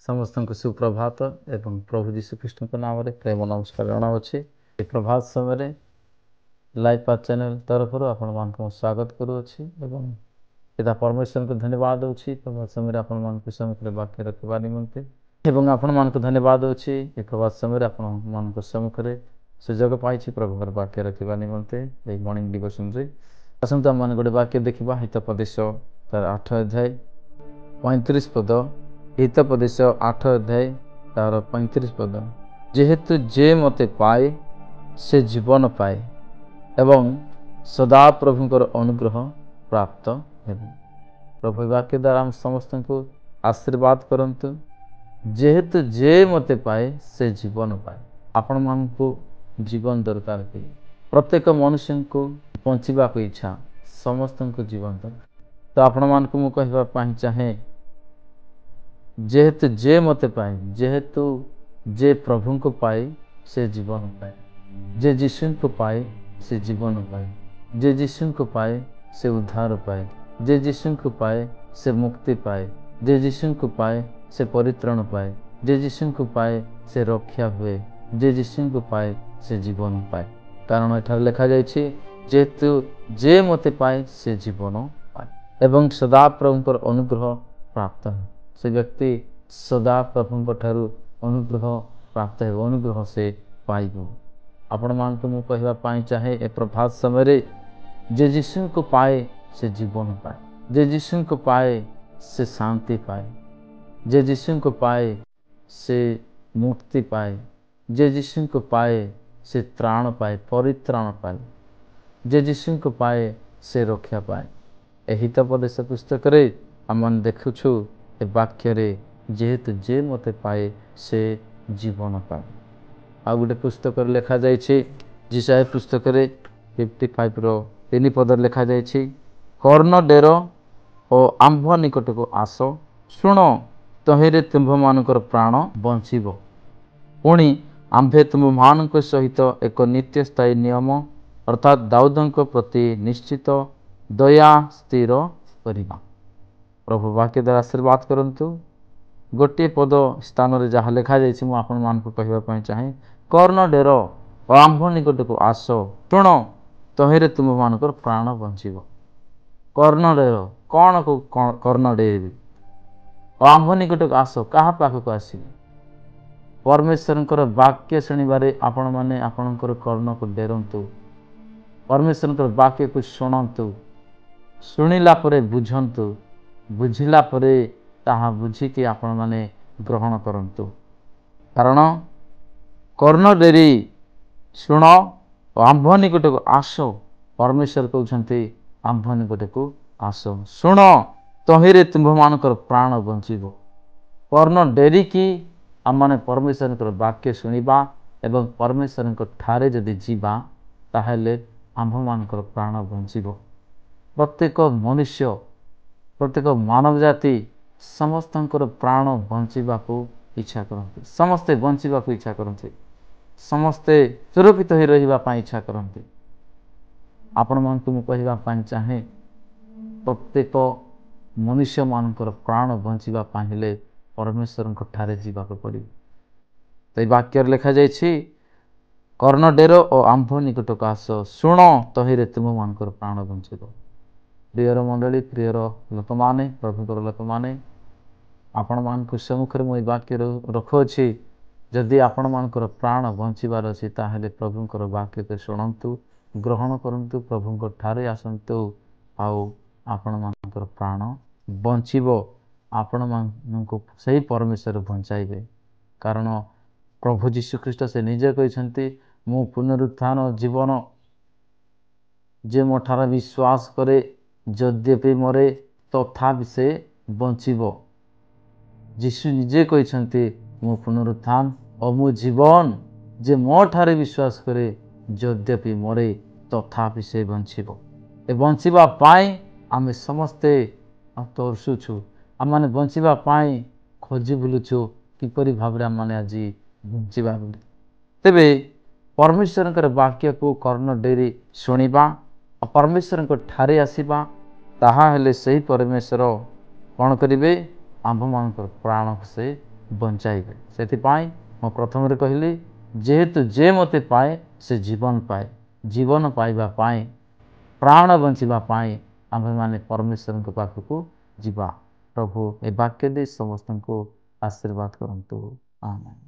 ସମସ୍ତଙ୍କୁ ସୁପ୍ରଭାତ ଏବଂ ପ୍ରଭୁ ଯୀଶୁଖ୍ରୀଷ୍ଟଙ୍କ ନାମରେ ପ୍ରେମ ନମସ୍କାର ଜଣାଉଅଛି। ଏ ପ୍ରଭାତ ସମୟରେ ଲାଇଭ୍ ପାଥ୍ ଚ୍ୟାନେଲ୍ ତରଫରୁ ଆପଣମାନଙ୍କୁ ମୁଁ ସ୍ୱାଗତ କରୁଅଛି ଏବଂ ପିତା ପରମେଶ୍ୱରଙ୍କୁ ଧନ୍ୟବାଦ ଦେଉଛି, ପ୍ରଭାତ ସମୟରେ ଆପଣମାନଙ୍କୁ ସମ୍ମୁଖରେ ବାକ୍ୟ ରଖିବା ନିମନ୍ତେ ଏବଂ ଆପଣମାନଙ୍କୁ ଧନ୍ୟବାଦ ଦେଉଛି, ଏ ପ୍ରଭାତ ସମୟରେ ଆପଣମାନଙ୍କ ସମ୍ମୁଖରେ ସୁଯୋଗ ପାଇଛି ପ୍ରଭୁଙ୍କର ବାକ୍ୟ ରଖିବା ନିମନ୍ତେ ଏହି ମର୍ଣ୍ଣିଂ ଡିଭୋସନରେ। ଆସନ୍ତୁ ଆମମାନେ ଗୋଟେ ବାକ୍ୟ ଦେଖିବା। ହିତୋପଦେଶ ତାର 8 ଅଧ୍ୟାୟ 35 ପଦ। ହିତୋପଦେଶ 8 ଅଧ୍ୟାୟ ତାର 35 ପଦ। ଯେହେତୁ ଯେ ମୋତେ ପାଏ ସେ ଜୀବନ ପାଏ ଏବଂ ସଦାପ୍ରଭୁଙ୍କର ଅନୁଗ୍ରହ ପ୍ରାପ୍ତ ହେବ। ପ୍ରଭୁ ବାକ୍ୟ ଦ୍ୱାରା ଆମ ସମସ୍ତଙ୍କୁ ଆଶୀର୍ବାଦ କରନ୍ତୁ। ଯେହେତୁ ଯେ ମୋତେ ପାଏ ସେ ଜୀବନ ପାଏ। ଆପଣମାନଙ୍କୁ ଜୀବନ ଦରକାର କି? ପ୍ରତ୍ୟେକ ମନୁଷ୍ୟଙ୍କୁ ବଞ୍ଚିବାକୁ ଇଚ୍ଛା, ସମସ୍ତଙ୍କୁ ଜୀବନ ଦରକାର। ତ ଆପଣମାନଙ୍କୁ ମୁଁ କହିବା ପାଇଁ ଚାହେଁ, ଯେହେତୁ ଯେ ମୋତେ ପାଏ, ଯେହେତୁ ଯେ ପ୍ରଭୁଙ୍କୁ ପାଏ ସେ ଜୀବନ ପାଏ, ଯେ ଯୀଶୁଙ୍କୁ ପାଏ ସେ ଜୀବନ ପାଏ, ଯେ ଯୀଶୁଙ୍କୁ ପାଏ ସେ ଉଦ୍ଧାର ପାଏ, ଯେ ଯୀଶୁଙ୍କୁ ପାଏ ସେ ମୁକ୍ତି ପାଏ, ଯେ ଯୀଶୁଙ୍କୁ ପାଏ ସେ ପରିତ୍ରାଣ ପାଏ, ଯେ ଯୀଶୁଙ୍କୁ ପାଏ ସେ ରକ୍ଷା ହୁଏ, ଯେ ଯୀଶୁଙ୍କୁ ପାଏ ସେ ଜୀବନ ପାଏ। କାରଣ ଏଠାରେ ଲେଖାଯାଇଛି, ଯେହେତୁ ଯେ ମୋତେ ପାଏ ସେ ଜୀବନ ପାଏ ଏବଂ ସଦାପ୍ରଭୁଙ୍କର ଅନୁଗ୍ରହ ପ୍ରାପ୍ତ ହେବ। ସେ ବ୍ୟକ୍ତି ସଦାପ୍ରଭୁଙ୍କ ଠାରୁ ଅନୁଗ୍ରହ ପ୍ରାପ୍ତ ହେବ, ଅନୁଗ୍ରହ ସେ ପାଇବ। ଆପଣମାନଙ୍କୁ ମୁଁ କହିବା ପାଇଁ ଚାହେଁ ଏ ପ୍ରଭାତ ସମୟରେ, ଯେ ଯୀଶୁଙ୍କୁ ପାଏ ସେ ଜୀବନ ପାଏ, ଯେ ଯୀଶୁଙ୍କୁ ପାଏ ସେ ଶାନ୍ତି ପାଏ, ଯେ ଯୀଶୁଙ୍କୁ ପାଏ ସେ ମୁକ୍ତି ପାଏ, ଯେ ଯୀଶୁଙ୍କୁ ପାଏ ସେ ତ୍ରାଣ ପାଏ, ପରିତ୍ରାଣ ପାଏ, ଯେ ଯୀଶୁଙ୍କୁ ପାଏ ସେ ରକ୍ଷା ପାଏ। ଏହି ହିତୋପଦେଶ ପୁସ୍ତକରେ ଆମମାନେ ଦେଖୁଛୁ ଏ ବାକ୍ୟରେ, ଯେହେତୁ ଯେ ମୋତେ ପାଏ ସେ ଜୀବନ ପାଏ। ଆଉ ଗୋଟେ ପୁସ୍ତକରେ ଲେଖାଯାଇଛି, ଯିଶାଇୟ ପୁସ୍ତକରେ 55ର 3 ପଦରେ ଲେଖାଯାଇଛି, କର୍ଣ୍ଣ ଡେର ଓ ଆମ୍ଭ ନିକଟକୁ ଆସ, ଶୁଣ, ତହିଁରେ ତୁମ୍ଭମାନଙ୍କର ପ୍ରାଣ ବଞ୍ଚିବ। ପୁଣି ଆମ୍ଭେ ତୁମ୍ଭମାନଙ୍କ ସହିତ ଏକ ନିତ୍ୟସ୍ଥାୟୀ ନିୟମ, ଅର୍ଥାତ୍ ଦାଉଦଙ୍କ ପ୍ରତି ନିଶ୍ଚିତ ଦୟା ସ୍ଥିର କରିବା। ପ୍ରଭୁ ବାକ୍ୟ ଦ୍ୱାରା ଆଶୀର୍ବାଦ କରନ୍ତୁ। ଗୋଟିଏ ପଦ ସ୍ଥାନରେ ଯାହା ଲେଖାଯାଇଛି ମୁଁ ଆପଣମାନଙ୍କୁ କହିବା ପାଇଁ ଚାହେଁ, କର୍ଣ୍ଣ ଡେର ଓ ଆମ୍ଭ ନିକଟକୁ ଆସ, ଶୁଣ, ତହିଁରେ ତୁମ୍ଭମାନଙ୍କର ପ୍ରାଣ ବଞ୍ଚିବ। କର୍ଣ୍ଣ ଡେର, କ'ଣ କର୍ଣ୍ଣ ଡେରିବି? ଓ ଆମ୍ଭ ନିକଟକୁ ଆସ, କାହା ପାଖକୁ ଆସିବେ? ପରମେଶ୍ୱରଙ୍କର ବାକ୍ୟ ଶୁଣିବାରେ ଆପଣମାନେ ଆପଣଙ୍କର କର୍ଣ୍ଣକୁ ଡେରନ୍ତୁ, ପରମେଶ୍ୱରଙ୍କର ବାକ୍ୟକୁ ଶୁଣନ୍ତୁ, ଶୁଣିଲା ପରେ ବୁଝନ୍ତୁ, ବୁଝିଲା ପରେ ତାହା ବୁଝିକି ଆପଣମାନେ ଗ୍ରହଣ କରନ୍ତୁ। କାରଣ କର୍ଣ୍ଣ ଡେରି ଶୁଣ ଓ ଆମ୍ଭ ନିକଟକୁ ଆସ। ପରମେଶ୍ୱର କହୁଛନ୍ତି, ଆମ୍ଭ ନିକଟକୁ ଆସ, ଶୁଣ, ତହିଁରେ ତୁମ୍ଭମାନଙ୍କର ପ୍ରାଣ ବଞ୍ଚିବ। କର୍ଣ୍ଣ ଡେରିକି ଆମମାନେ ପରମେଶ୍ୱରଙ୍କର ବାକ୍ୟ ଶୁଣିବା ଏବଂ ପରମେଶ୍ୱରଙ୍କ ଠାରେ ଯଦି ଯିବା, ତାହେଲେ ଆମ୍ଭମାନଙ୍କର ପ୍ରାଣ ବଞ୍ଚିବ। ପ୍ରତ୍ୟେକ ମନୁଷ୍ୟ, ପ୍ରତ୍ୟେକ ମାନବ ଜାତି ସମସ୍ତଙ୍କର ପ୍ରାଣ ବଞ୍ଚିବାକୁ ଇଚ୍ଛା କରନ୍ତି। ସମସ୍ତେ ବଞ୍ଚିବାକୁ ଇଚ୍ଛା କରନ୍ତି, ସମସ୍ତେ ସୁରକ୍ଷିତ ହୋଇ ରହିବା ପାଇଁ ଇଚ୍ଛା କରନ୍ତି। ଆପଣମାନଙ୍କୁ ମୁଁ କହିବା ପାଇଁ ଚାହେଁ, ପ୍ରତ୍ୟେକ ମନୁଷ୍ୟମାନଙ୍କର ପ୍ରାଣ ବଞ୍ଚିବା ପାଇଁ ହେଲେ ପରମେଶ୍ୱରଙ୍କ ଠାରେ ଯିବାକୁ ପଡ଼ିବ। ତ ଏଇ ବାକ୍ୟରେ ଲେଖାଯାଇଛି, କର୍ଣ୍ଣ ଡେର ଓ ଆମ୍ଭ ନିକଟକୁ ଆସ, ଶୁଣ, ତହିଁରେ ତୁମମାନଙ୍କର ପ୍ରାଣ ବଞ୍ଚିବ। ପ୍ରିୟର ମଣ୍ଡଳୀ, ପ୍ରିୟର ଲୋକମାନେ, ପ୍ରଭୁଙ୍କର ଲୋକମାନେ, ଆପଣମାନଙ୍କ ସମ୍ମୁଖରେ ମୁଁ ଏଇ ବାକ୍ୟ ରଖୁଅଛି। ଯଦି ଆପଣମାନଙ୍କର ପ୍ରାଣ ବଞ୍ଚିବାର ଅଛି, ତାହେଲେ ପ୍ରଭୁଙ୍କର ବାକ୍ୟକୁ ଶୁଣନ୍ତୁ, ଗ୍ରହଣ କରନ୍ତୁ, ପ୍ରଭୁଙ୍କ ଠାରେ ଆସନ୍ତୁ ଆଉ ଆପଣମାନଙ୍କର ପ୍ରାଣ ବଞ୍ଚିବ। ଆପଣମାନଙ୍କୁ ସେଇ ପରମେଶ୍ୱର ବଞ୍ଚାଇବେ। କାରଣ ପ୍ରଭୁ ଯୀଶୁଖ୍ରୀଷ୍ଟ ସେ ନିଜେ କହିଛନ୍ତି, ମୁଁ ପୁନରୁତ୍ଥାନ ଜୀବନ, ଯେ ମୋ ଠାରେ ବିଶ୍ୱାସ କରେ ଯଦ୍ୟପି ମରେ ତଥାପି ସେ ବଞ୍ଚିବ। ଯୀଶୁ ନିଜେ କହିଛନ୍ତି, ମୁଁ ପୁନରୁତ୍ଥାନ ଓ ମୁଁ ଜୀବନ, ଯେ ମୋ ଠାରେ ବିଶ୍ୱାସ କରେ ଯଦ୍ୟପି ମରେ ତଥାପି ସେ ବଞ୍ଚିବ। ଏ ବଞ୍ଚିବା ପାଇଁ ଆମେ ସମସ୍ତେ ତରସୁଛୁ। ଆମମାନେ ବଞ୍ଚିବା ପାଇଁ ଖୋଜି ବୁଲୁଛୁ କିପରି ଭାବରେ ଆମମାନେ ଆଜି ବଞ୍ଚିବା ବୋଲି। ତେବେ ପରମେଶ୍ୱରଙ୍କର ବାକ୍ୟକୁ କର୍ଣ୍ଣ ଡେରି ଶୁଣିବା ଆଉ ପରମେଶ୍ୱରଙ୍କ ଠାରେ ଆସିବା, ତାହା ହେଲେ ସେହି ପରମେଶ୍ୱର କ'ଣ କରିବେ? ଆମ୍ଭମାନଙ୍କର ପ୍ରାଣକୁ ସେ ବଞ୍ଚାଇବେ। ସେଥିପାଇଁ ମୁଁ ପ୍ରଥମରେ କହିଲି, ଯେହେତୁ ଯେ ମୋତେ ପାଏ ସେ ଜୀବନ ପାଏ। ଜୀବନ ପାଇବା ପାଇଁ, ପ୍ରାଣ ବଞ୍ଚିବା ପାଇଁ ଆମ୍ଭେମାନେ ପରମେଶ୍ୱରଙ୍କ ପାଖକୁ ଯିବା। ପ୍ରଭୁ ଏ ବାକ୍ୟ ଦେଇ ସମସ୍ତଙ୍କୁ ଆଶୀର୍ବାଦ କରନ୍ତୁ। ଆମେନ୍।